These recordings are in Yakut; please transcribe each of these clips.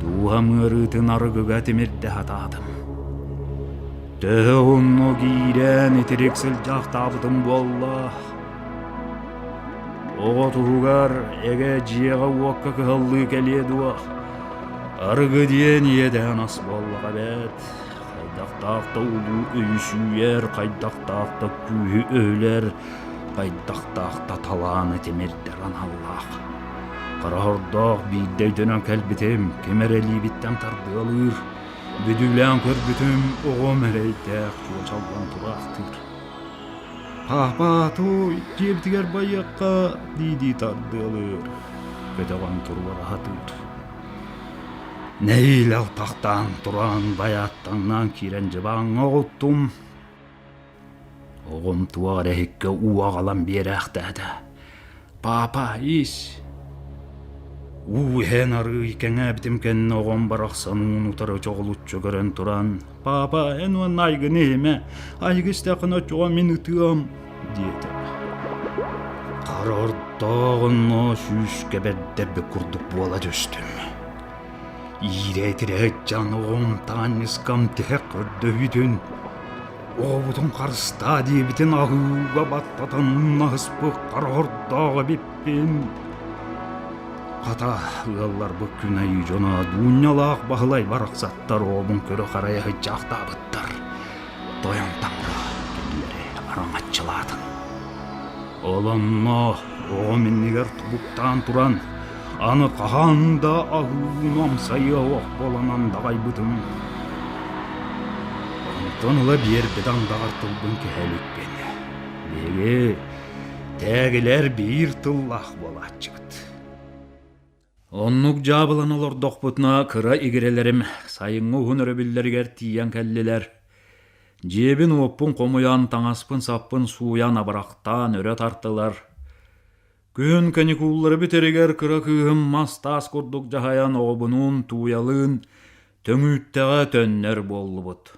Дууһам ыарыытын арыгыга тимирдэ сатаатым. Төһө уһуннук иирэн итирик сылдьаахтаабытым буолла. Оҕо туһугар эгэ дьиэҕэ-уокка кыһаллыы кэлиэ дуо? Арыгы диэн иэдээн ас буоллаҕа эбээт. Хайдахтаах да улуу өйү сүүйэр, хайдахтаах да күүһү өһүлэр, хайдахтаах да талааны тимирдэр аналлаах. Хара хордоох биирдэ өйдөнөн кэлбитим, ким эрэ илиибиттэн тардыалыыр. Бүдүүлээн көрбүтүм, оҕом эрэйдээх чуочаллан тураахтыыр. «Папа, туй, дьиэбитигэр байыахха» дии-дии тардыалыыр, көтөҕөн туруора сатыыр. Нэһиилэ алтахтаан туран байааттаҥнаан киирэн дьыбааҥҥа оҕуттум. Оҕом туох эрэ иһиккэ уу аҕалан биэрээхтээтэ. «Папа, ис!» Уу иһэн арыый кэҥээбитим кэннэ оҕом барахсан уун утары чоҕулуччу көрөн туран «Папа, эн уонна айгыны иһимэ, айгы истэххинэ оччоҕо мин ытыам» диэтэ. Хара ортооҕунно сүүскэ бэрдэрбит курдук буола түстүм. Иирэ-итирэ сылдьан оҕом Таанньыскам тиһэх көрдөһүүтүн Оҕобутун харыстаа диэбитин аһыыга баттатан умнаһыспыт хара хордоох эбиппин. Хата, ыалларбыт күн айыы дьоно Дуунньалаах Баһылай барахсаттар оҕобун көрө-харайа сылдьаахтаабыттар. Тойон таҥара кинилэри араҥаччылаатын. Ол онно оҕом иннигэр тобуктаан туран, аны хаһан да аһыын амсайыа ох буолан андаҕайбытым. Онтон ыла биэрбит андаҕар тылбын кэһэ иликпин. Биһиги тээгилэр биир тыллаах буолааччыбыт. Оннук дьаабылана олордохпутуна кыра игирэлэрим сайыҥҥы уһун өрөбүллэригэр тиийэн кэллилэр. Дьиэбин-уоппун хомуйан, таҥаспын-саппын сууйан абырахтаан өрө тартылар. Күһүн каникуллары бүтэригэр кыра кыыһым мас-таас курдук дьаһайан оҕобунуун тууйалыын Төҥүүттэҕэ төннөр буоллубут.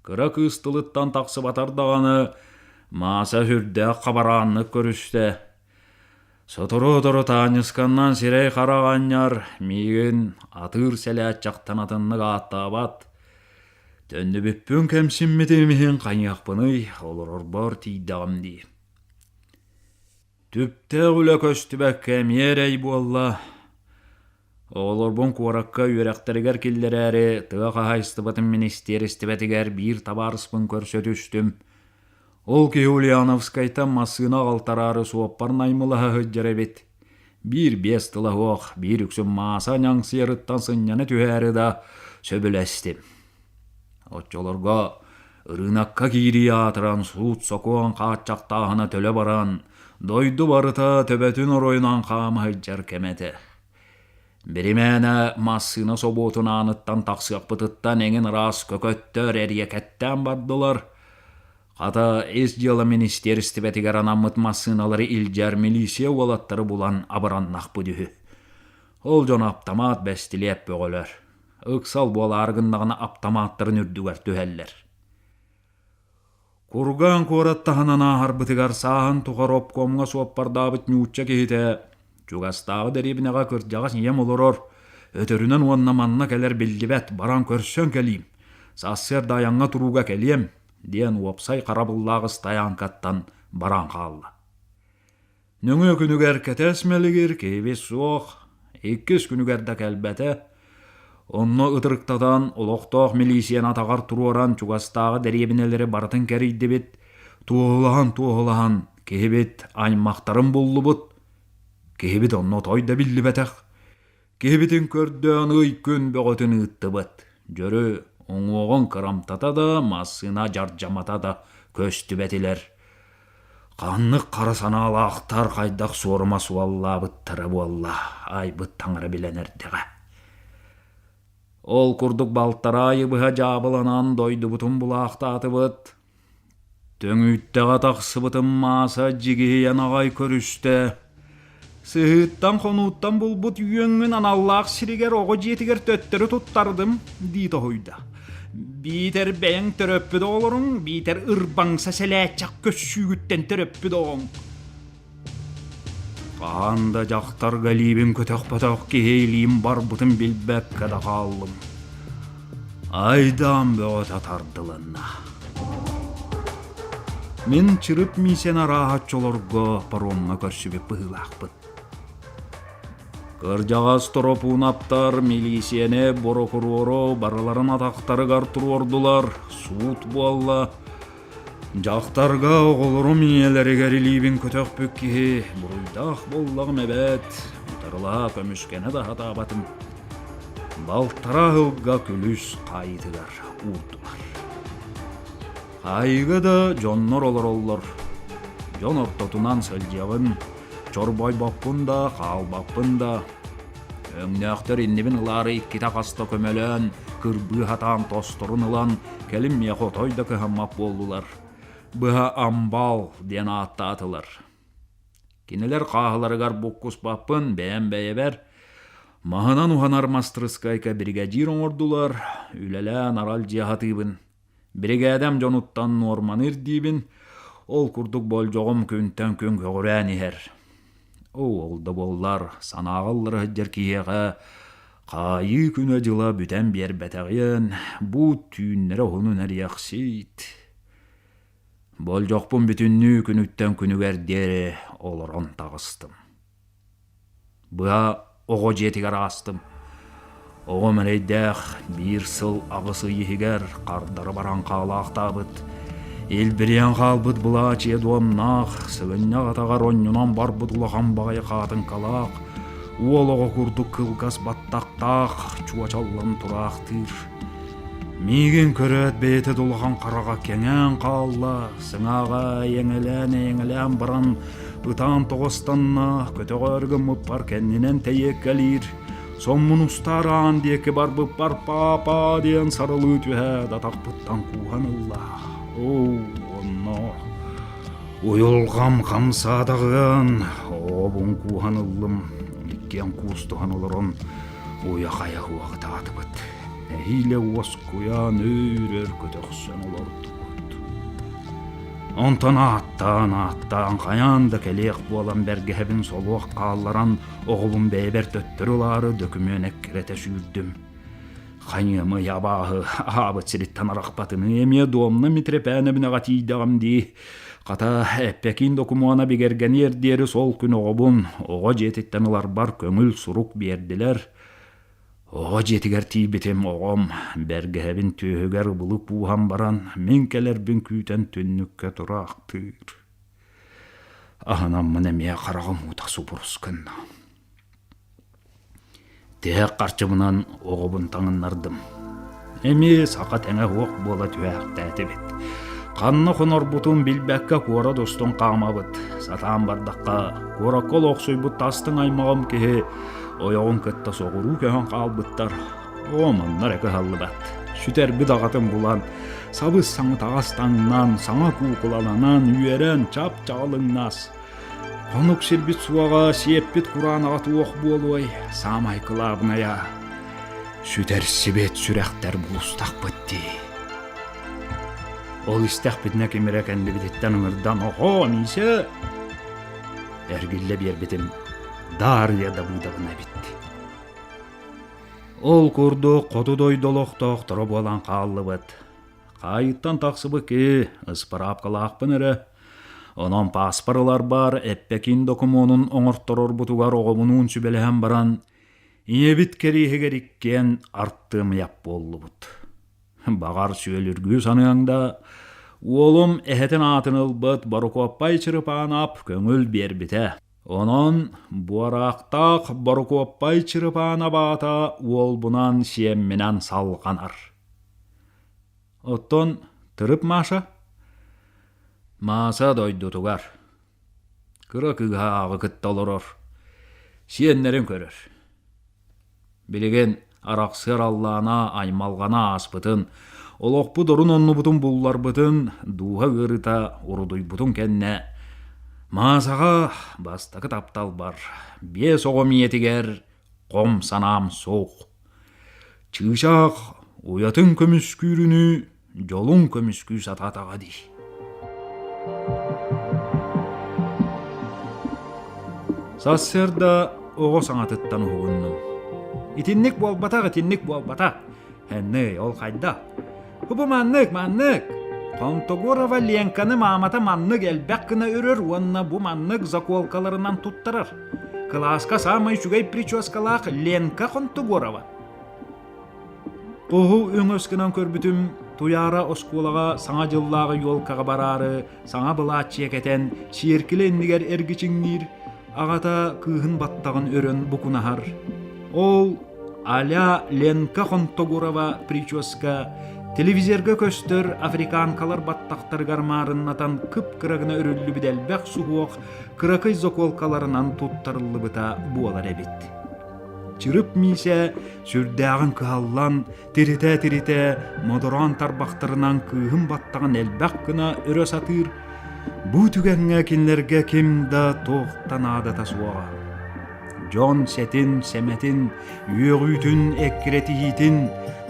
Кыра кыыс тылыттан тахсыбатар даҕаны Мааса сүрдээх хабарааннык көрүстэ. Сотору-сотору Таанньысканнан сирэй-харах анньар, миигин атыыр сэлээччэхтэн атыннык ааттаабат. Төннүбүппүн кэмсиммитим иһин хайыахпыный, олорорбор тиийдэҕим дии. Түптээх үлэ көстүбэккэ эмиэ эрэй буолла. Оҕолорбун куоракка үөрэхтэригэр киллэрээри тыа хаһаайыстыбатын министиэристибэтигэр биир табаарыспын көрсө түстүм. Ол киһи Ульяновскайтан массыына аҕалтараары суоппар наймылаһа сылдьар эбит. Биир-биэс тыла суох, биир үксүн Мааса ньаҥсыйарыттан сынньана түһээри да сөбүлэстим. Оччолорго ырыынакка киирии аатыран суут-сокуон хааччахтааһына төлө баран, дойду барыта төбөтүн оройунан хаама сылдьар кэмэ этэ. Биримээнэ массыына собуотун ааныттан тахсыахпытыттан эҥин ыраас көкөттөр эриэкэттээн бардылар. Хата, ис дьыала министиэристибэтигэр анаммыт массыыналары илдьэр милиция уолаттары булан абыраннахпыт үһү. Ол дьон аптамаат бэстилиэт бөҕөлөр. Ыксал буолаары гыннаҕына аптамааттарын үрдүгэр түһэллэр. Кургаан куорат таһынан ааһарбытыгар сааһын тухары обкомҥа суоппардаабыт нуучча киһитэ чугастааҕы дэриэбинэҕэ кырдьаҕас ийэм олорор, өтөрүнэн уонна манна кэлэр биллибэт, баран көрсөн кэлиим, сарсыарда айаҥҥа турууга кэлиэм диэн уопсай харабыллаах ыстайааҥкаттан баран хаалла. Нөҥүө күнүгэр кэтэс мэлигир киһибит суох, иккис күнүгэр да кэлбэтэ. Онно ытырыктатан, олохтоох милииссийэни атаҕар туруоран чугастааҕы дэриэбинэлэри барытын кэрийдибит, туоһулаһан-туоһулаһан киһибит аймахтарын буллубут. Киһибит онно отой да биллибэтэх. Киһибитин көрдөөн ый-күн бөҕөтүн ыыттыбыт. Дьөрү уҥуоҕун кырамтата да, массыына дьардьамата да көстүбэтилэр. Ханнык хара санаалаахтар хайдах суорума суоллаабыттара буолла, айбыт таҥара билэн эрдэҕэ. Ол курдук балтараа ыйы быһа дьаабыланан дойдубутун булаахтаатыбыт. Төҥүүттэҕэ тахсыбытым Мааса дьигиһийэн аҕай көрүстэ. Сыһыыттан-хонууттан булбут үөҥҥүн аналлаах сиригэр оҕо дьиэтигэр төттөрү туттардым дии тоһуйда. Биитэр бэйэҥ төрөппүт оҕолоруҥ, биитэр ырбаҥса сэлээччэх көссүүгүттэн төрөппүт оҕоҥ. Хаһан да дьахтарга илиибин көтөхпөтөх киһи илиим барбытын билбэккэ да хааллым. Айдаан бөҕөтө тардылынна. Мин Чырып Миисэни арааһа оччолорго паромҥа көрсүбүт быһыылаахпын. Кырдьаҕас Торопуунаптар милиисийэни, борокуруору барыларын атахтарыгар туруордулар, суут буолла. Дьахтарга оҕолорум ийэлэригэр илиибин көтөхпүт киһи буруйдаах буоллаҕым эбээт, утарылаһа көмүскэнэ да сатаабатым. Балтараа сылга күлүс хаайыытыгар уурдулар. Хаайыыга да дьоннор олороллор. Дьон ортотунан сылдьабын, чорбойбоппун да, хаалбаппын да. Өҥнөөхтөр иннибин ылаары иккитэ-хаста көмөлөөн, кырбыы сатаан тосторун ылан, кэлин миэхэ отой да кыһаммат буоллулар. Быһа амбал диэн ааттаатылар. Кинилэр хааһыларыгар буккуспаппын бэйэм бэйэбэр маһынан уһанар мастырыскайка биригэдьиир оҥордулар, үлэлээн аралдьыйа сатыыбын. Биригээдэм дьонуттан нуорманы ирдиибин, ол курдук болдьоҕум күнтэн күн көҕүрээн иһэр. Оо, ол да буоллар, санааҕа ыллара сылдьар киһиэхэ хаайыы күнэ-дьыла бүтэн биэрбэтэҕиэн, бу түүннэрэ уһунун эриэхсит. Болдьохпун бүтүннүү күнүттэн күнүгэр диэри олорон таҕыстым. Быһа оҕо дьиэтигэр аастым. Оҕом эрэйдээх биир сыл аҕыс ый иһигэр хардары баран хаалаахтаабыт, илбириэн хаалбыт былаачыйа дуомнаах, сыгынньах атаҕар онньунан барбыт улахан баҕайы хаатыҥкалаах, уол оҕо курдук кылгас баттахтаах чуочаллан тураахтыыр. Миигин көрөөт бэйэтэ да улахан хараҕа кэҥээн хаалла, сыҥааҕа эйэҥэлээн-эйэҥэлээн баран ытаан тоҕостанна, көтөҕөөр гыммыппар кэннинэн тэйиэккэлиир, соммун устаар аан диэки барбыппар паапа диэн сарылыы түһээт атахпыттан кууһан ылла. Оо, онно уйулҕам хамсаатаҕыан, оҕобун кууһан ыллым, иккиэн куустуһан олорон уйа-хайа уоҕутаатыбыт. Нэһиилэ уоскуйан өөр-өр көтөхсөн олордубут. Онтон ааттаан-ааттаан хайаан да кэлиэх буолан бэргэһэбин солуох хаалларан оҕобун бэйэбэр төттөрү ылаары дөкүмүөн эккирэтэ сүүрдүм. Хайыамый абааһы аһаабыт сириттэн арахпатыныы эмиэ Домна Митрепээнэбинэҕэ тиийдэҕим дии. Хата, эппэкиин докумуона бигэргэниэр диэри сол күн оҕобун оҕо дьиэтиттэн ыларбар көҥүл сурук биэрдилэр. Оҕо дьиэтигэр тиийбитим оҕом бэргэһэбин түөһүгэр ыбылы кууһан баран мин кэлэрбин күүтэн түннүккэ тураахтыыр. Аһынаммын эмиэ хараҕым уута субурус гынна. Тиһэх харчыбынан оҕобун таҥыннардым. Эмиэ саха тэҥэ суох буола түһээхтээтибит. Ханна хонорбутун билбэккэ куорат устун хаамабыт. Сатаан бардахха, куоракка олохсуйбут тастыҥ аймаҕым киһи ойоҕун кытта соҕуруу көһөн хаалбыттар. Оо, манна эрэ кыһаллыбат. Сүтэрбит аҕатын булан, сабыс-саҥа таҥас таҥнан, саҥа куукулаланан, үөрэн, чап-чаҕылыҥнас. Хонук сирбит суоҕа, сиэппит кураанаҕа туох буолуой, саамай кылаабынайа сүтэрсибит сүрэхтэр булустахпыт дии. Ол истэхпитинэ ким эрэ кэннибититтэн ыҥырдан «Оһоо, Миисэ!» Эргиллэ биэрбитим Даарыйа Дабыдовна эбит. Ол курдук хоту дойду олохтоохторо буолан хааллыбыт. Хаайыттан тахсыбыт киһи ыспыраапкалаахпын эрэ. Онон пааспар ыларбар эппэкиин докумуонун оҥорторорбутугар оҕобунуун сүбэлэһэн баран, ийэбит кэриэһигэр иккиэн артыамыйап буоллубут. Баҕар сүөлүргүү саныаҥ да, уолум эһэтин аатын ылбыт Борукуоппай Чырыпаанап көҥүл биэрбитэ. Онон буораахтаах Борукуоппай Чырыпаанап аата уолбунан сиэмминэн салҕанар. Оттон Тырып Маша? Мааса дойдутугар. Кыра кыыһа ааҕы кытта олорор. Сиэннэрин көрөр. Билигин арахсыар аллаана аймалҕана ааспытын, олохпут орун-оннубутун булларбытын, дууһа ыарыыта урудуйбутун кэннэ Маасаҕа бастакы тапталбар биэс оҕом ийэтигэр хом санаам суох. Чыычаах уйатын көмүскүүрүнүү дьолун көмүскүү сатаатаҕа дии. Сарсыарда оҕо саҥатыттан уһугуннум. Итинник буолбатах, итинник буолбатах. Энный, ол хайдах? Бу маннык, маннык. Хонтогорова Ленканы маамата маннык элбэх гына өрөр уонна бу маннык заколкаларынан туттарар. Кылааска саамай үчүгэй прическалаах Ленка Хонтогорова. Оһу өҥөс гынан көрбүтүм, Туйаара оскуолаҕа Саҥа дьыллааҕы елкаҕа бараары саҥа былааччыйа кэтэн, сиэркилэ иннигэр эргичиҥниир, аҕата кыыһын баттаҕын өрөн букунаһар. Ол а-ля Ленка Хонтогурова прическа телевизорга көстөр африканкалар баттахтарыгар маарыннатан кып-кыра гына өрүллүбүт элбэх суһуох кыракый заколкаларынан туттарыллыбыта буолар эбит. Чырып Миисэ сүрдээҕин кыһаллан, тиритэ-тиритэ модороон тарбахтарынан кыыһын баттаҕын элбэх гына өрө сатыыр. Бу түгэҥҥэ кинилэргэ ким да туох да наадата суоҕа. Дьон сэтин, сэмэтин, үөҕүүтүн, эккирэтиһиитин,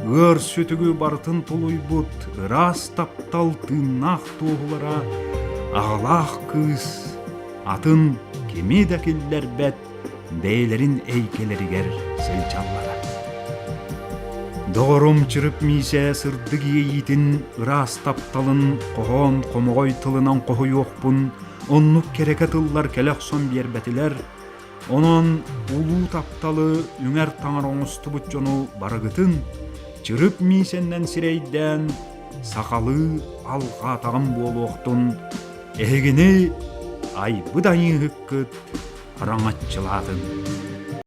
ыар сүтүгү барытын тулуйбут ыраас таптал тыыннаах туоһулара аҕалаах кыыс атын кими да киллэрбэт бэйэлэрин эйгэлэригэр сылдьаллара. Доҕорум Чырып Миисэ сырдык иэйиитин, ыраас тапталын хоһоон хомоҕой тылынан хоһуйуохпун оннук кэрэкэ тыллар кэлэ охсон биэрбэтилэр. Онон улуу тапталы үҥэр таҥара оҥостубут дьону барыгытын Чырып Миисэннэн сирэйдээн сахалыы алҕаатаҕым буолуохтун, эһигини айбыт айыыһыккыт араҥаччылаатын.